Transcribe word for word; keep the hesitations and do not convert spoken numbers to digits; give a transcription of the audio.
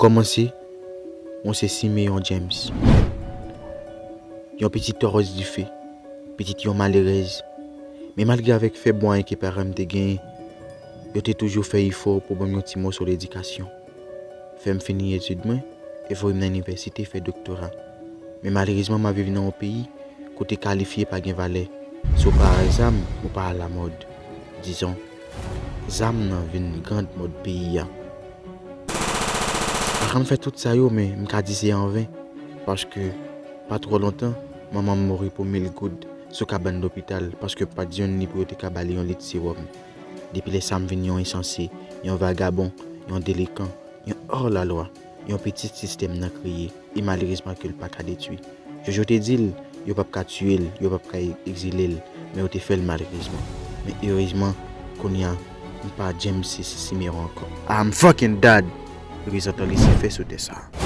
Kòmanse, mwen se Simeon James. Yon pitit Torres dife, pitit yon malerèz. Men malgre avèk fèb mwayen ke paran m te genyen, yo te toujou fè efò pou ban m yon ti moso ledikasyon. Fè m fini etid mwen e voye m nan inivèsite fè doktora. Men malerezman, m ap viv nan yon peyi kote kalifye pa gen valè. Si w pa al zam, ou pa alamòd. Dizon, zam nan vin grandmòd peyi a. Paran m fè tout sa yo, men m ka di se anven, paske pa twò lontan, manman m mouri pou mil goud sou kabann lopital, paske pa t jwenn li pou yo te ka ba li yon lit sewòm. Depi lè sa, m vin yon ensanse, yon vagabon, yon delenkan, yon hors la loi, yon pitit sistèm nan kreye, e malerezman ke l pa ka detwi. Jojo te di l, yo p ap ka tiye l, yo p ap ka egzile l, men yo te fè l malerezman. Men erezman, kounye a, m pa James Simeon ankò. I'm fucking dead! Reprezantan Lisifè sou tè sa a.